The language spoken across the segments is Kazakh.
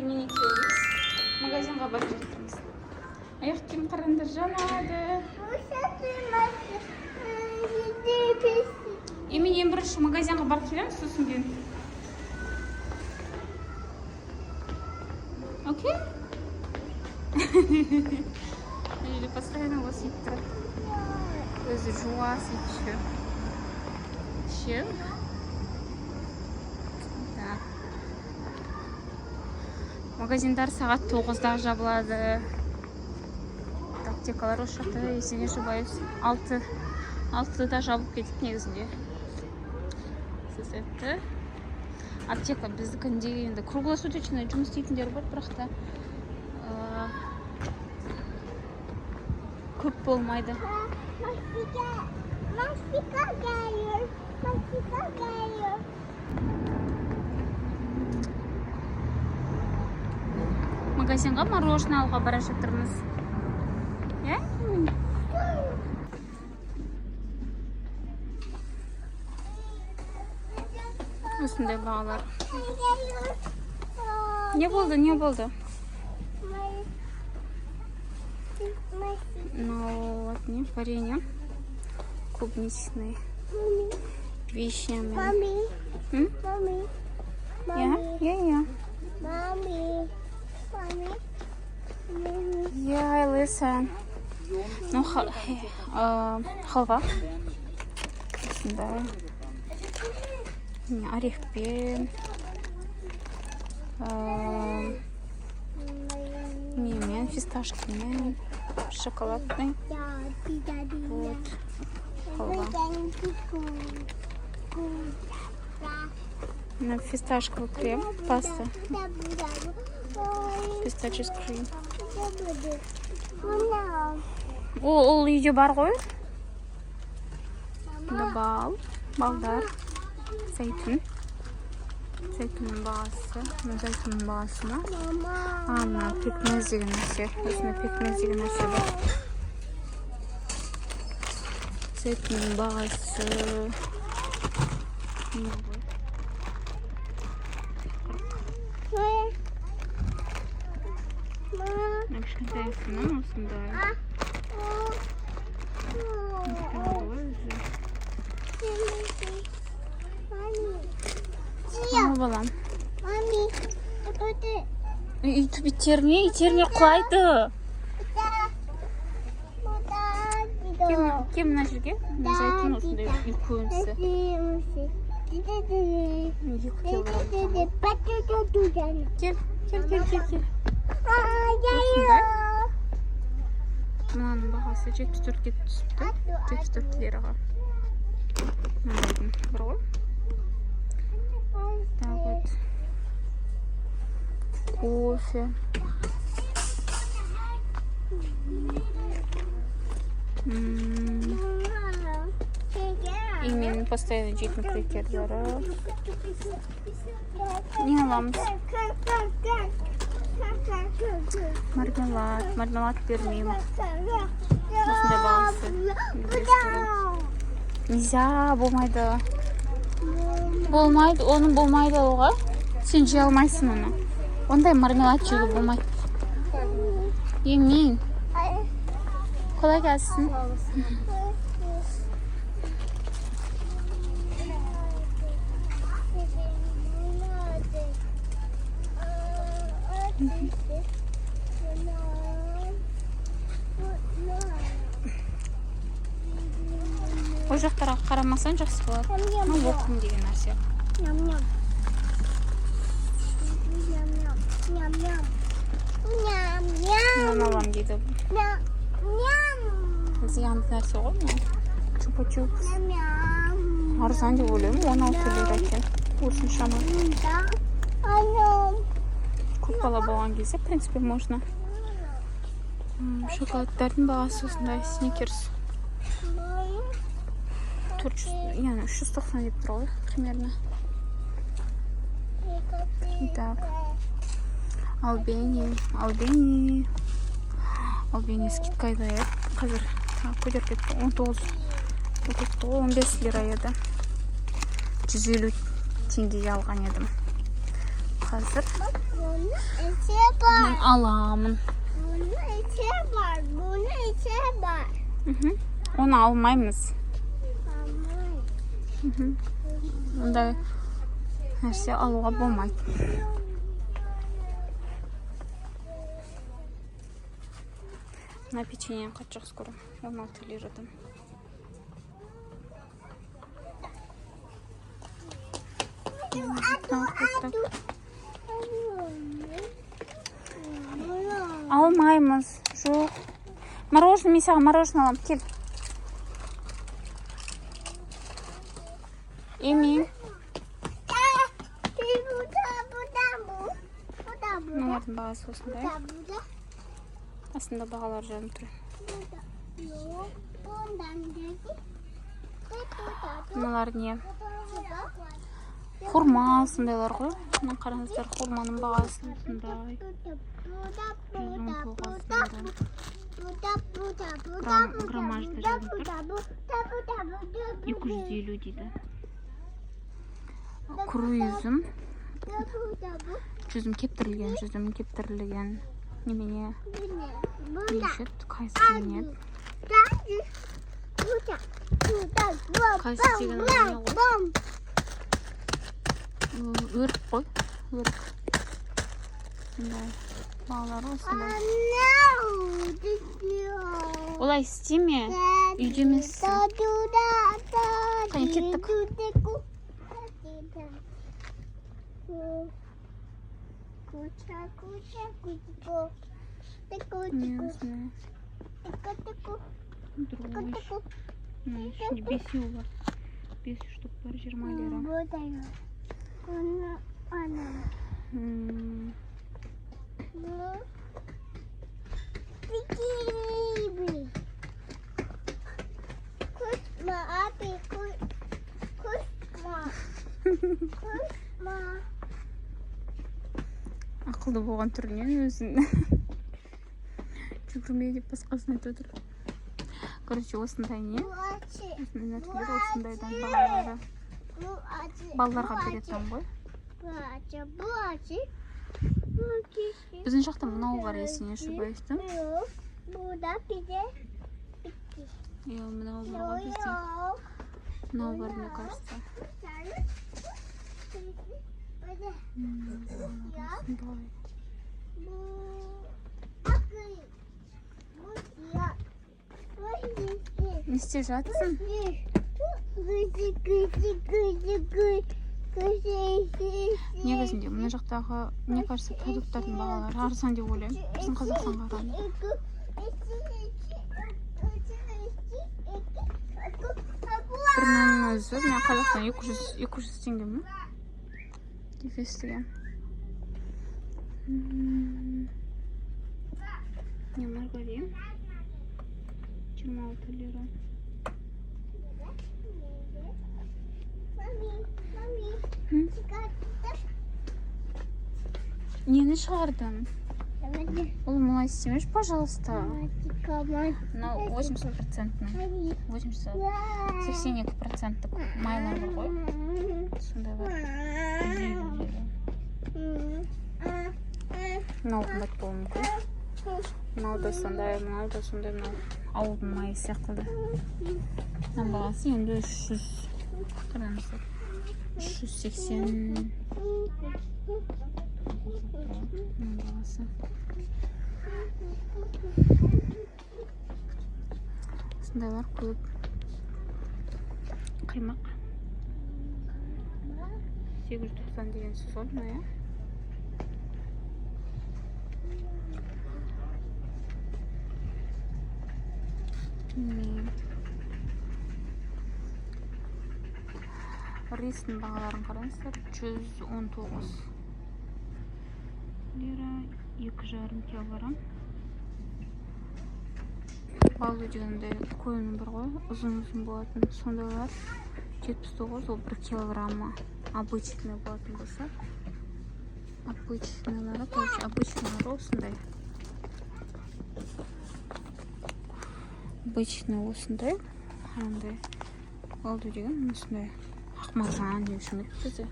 Емен екеуміз магазинға бара жатырмыз. Аяқ киім, қараңдар, жанады. Емен, ең бірінші магазинға барып келеміз, сосын кейін. Окей? Мына жерде постоянно осы ит тұрады. Өзі жуас ит ше. Ше? Так. Магазиндар сағат 9-да жабылады. Аптекалар осы жақта, если не ошибаюсь, 6-да жабылып кетеді негізінде. Сол себепті аптека біздікіндей енді круглосуточно жұмыс істейтіндер бар, бірақ та көп болмайды. Masika, masika geliyor. Masika geliyor. Магазинға мороженое алуға бара жатырмыз. Иә? Осындай бағалар. Geliyor. Не болды, не болды? Ну, вот не варенье. Клубничный. Вишнями. Mommy, М? Mommy, Иә, mommy, иә, иә. Mommy, mommy, mommy. Yeah, listen. Ну, халва. Осындай. Міне, орехпен. Немен, фисташкамен. Шоколадный. Daddy, daddy. Вот. Халва. На фисташковый крем, паста. Pistachio cream. О, ол үйде бар ғой. Мында бал, балдар. Зәйтүн. Зәйтүннің бағасы. Мына зәйтүннің бағасы ма? А, мына пекмез деген нәрсе. Осындай пекмез деген нәрсе бар. Зәйтүннің бағасы. Мына ғой. 40. Мына кішкентайсының осындай. Тұрады ғой өзі. Ал, балам. Mami, Үйтіп итерме, итерме, құлайды. Кел, кел мына жерге. Мына зәйтүн осындай үлкенсі. 2 килограмм. Кел, кел, кел, кел, кел. Осындай. Мынаның бағасы 74-ке түсіпті. 74 лираға. Мынандайдың бар ғой. Так вот. Кофе. И менің постоянно жейтін крекерлері. Не аламыз? Мармелад. Мармелад бермеймін. Осындай бағасы. Нельзя, болмайды. Болмайды, оны болмайды алуға. Сен жей алмайсың оны. Ондай мармелад жеуге болмайды. Емин. Kolay gelsin. Ол жақтарға қарамасаң, жақсы болады. Мынау локум деген нәрсе. Ням ням. Ням ням. Ням ням. Ням ням. Мынаны аламын дейді. Ням ням. Зиянды нәрсе ғой мынау. Чупа чупс. Ням ням. Арзан деп ойлаймын, 16 лира екен. Осыншама. Анам. Көп бала болған кезде, в принципе, можно. Шоколадтардың бағасы осындай, Сникерс. 400, яғни 390 деп тұр ғой, примерно. Так. Албени, Албени. Албени скидкада еді. Қазір тағы көтеріп кетті. 19 болып кетті ғой, 15 лира еді. 150 теңгеге алған едім. Қазір Bunu içe var. мен аламын. Bunu içe var. Bunu içe var. Мхм. Оны алмаймыз. Tamam. Мхм. Ондай нәрсе алуға болмайды. Мына печеньені қатты жақсы көремін. 16 лирадан. Так, так, так. Алмаймыз. Жоқ. Мороженое, мен саған мороженое аламын. Кел. Эмин. Мыналардың бағасы осындай. Астында бағалар жазылып тұр. Мыналар не? Хурма сондайлар ғой. Мына қараңыздар, хурманың бағасы осындай. 119 лира. Граммажды жазылып тұр. 250 дейді. Құры жүзім. Жүзім кептірілген, жүзім кептірілген. Немене? Неше еді? Қайсы не еді? Қайсы деген не ғой? Өрік қой. Өрік. Мындай бағалары осындай. Олай істеме. Үйде емессің. Қане, кеттік. Міне, осындай. Дрожь. Мына ішінде бесеу бар. Бес штук бар, 20 лира. М, Kusma abi, kusma. Kusma. Ақылды болған түрінен өзін жүгірме деп басқасын айтып отыр. Короче, осындай не? Bu acı. Осындай нәрселер, осындайдан бағалары. Bu acı. Балаларға Bu acı. беретін ғой. Bu acı. Bu acı. Bu kişi. Біздің жақта мынау бар, если не ошибаюсь, да? Yok. Bu da bir de bitti. Иә, мынау бар ғой бізде. Yok. Мынау бар, мне кажется. Bu da. Осындай. Bu akı. Bu siyah. Bu yeşil. Не істеп жатсың? Bu gıcı gıcı gıcı gı. Gıcı Негізінде мына жақтағы, мне кажется, продукттардың бағалары арзан деп ойлаймын біздің Қазақстанға қарағанда. Бір нанның өзі мен Қазақстан 200 теңге ме деп естігемін. Не, маргарин 26 лира. М? Нені шығардың? Ол, олай істемеші, пожалуйста. Мынау 80 процентный, 80, 82 проценттік майлар бар ғой, сондай бар, 150 лира. Мынау қымбат болуы мүмкін. Мынау да сондай, мынау да сондай. Мынау ауылдың майы сияқты да. Мынаның бағасы енді 300, қараңыздар, 380 мынаның бағасы. Осындайлар көп. Қаймақ 890 деген сөз ғой мына, иә. Білмеймін. Ристің бағаларын қараңыздар: 119 лира, 2,5 килограмм. Балу дегенде қойының бар ғой, ұзын ұзын болатын, сондайлар 79, ол 1 килограммы. Обычный болатын болса, обычныйлары, короче, обычныйлары осындай, обычный осындай. Андай балду деген осындай ақмаржан деуші ме еді бізде.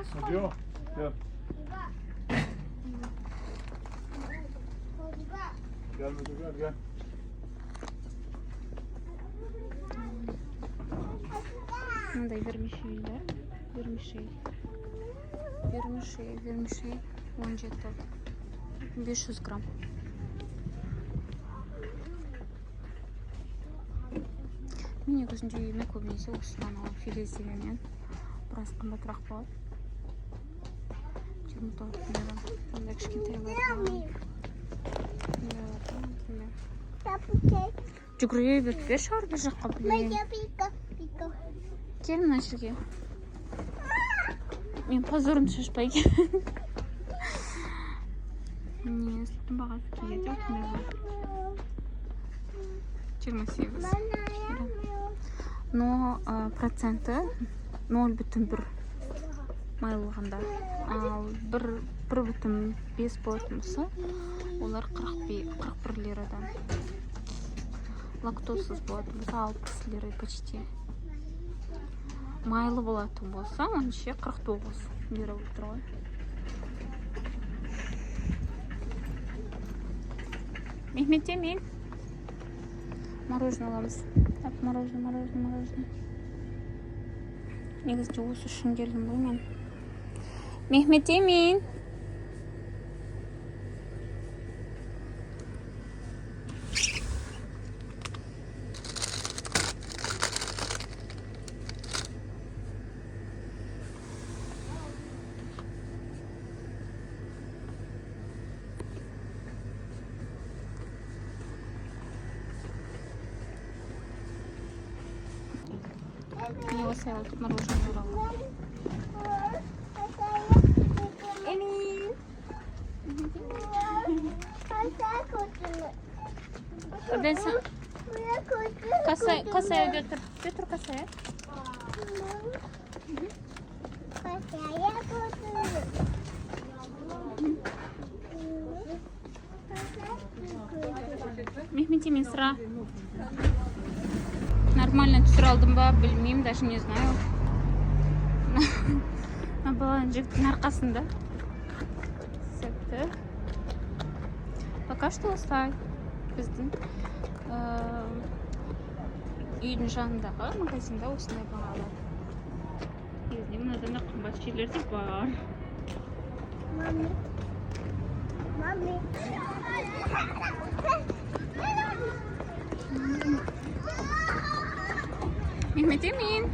Аласыз ғой. Yok. Gel. Gel Mete gel gel. Мындай вермишель, да? Вермишель. Вермишель, вермишель. 17. 500 грамм. Мен негізінде үйіме көбінесе осыдан аламын, филе дегеннен біраз қымбатырақ болады. 29 лира. Мындай кішкентайлардан. Мындайлардан. Жүгіре беріп берші ар бір жаққа, блин. Кел мына жерге. Мен позорымды шашпай. Не, сүттің бағасы кейде осындай болады. 28. Но проценті 0,1 майлығында. Ал 1,5 болатын болса, олар 41 лирадан. Лактозсыз болатын болса, 60 лира почти. Майлы болатын болса, онша 49 лира болып тұр ғой. Мехмет Эмиль. Мороженое аламыз. Так, мороженое, мороженое, мороженое. Негізінде осы үшін келдім ғой мен. Мехмет Эмин. Міне, осылай алдық мороженое туралы. Эмин. Ben sen kasaya götür. Götür kasaya. Kasaya götür. Мехмет Эмин, sıra. Нормально түсіре алдым ба, білмеймін, даже не знаю. Мына баланың, жігіттің арқасында. Сәтті. Пока что осылай. Біздің үйдің жанындағы магазинда осындай бағалар. Негізінде мынадан да қымбат жерлер де бар. Мами. Мами. Мехмет Эмин.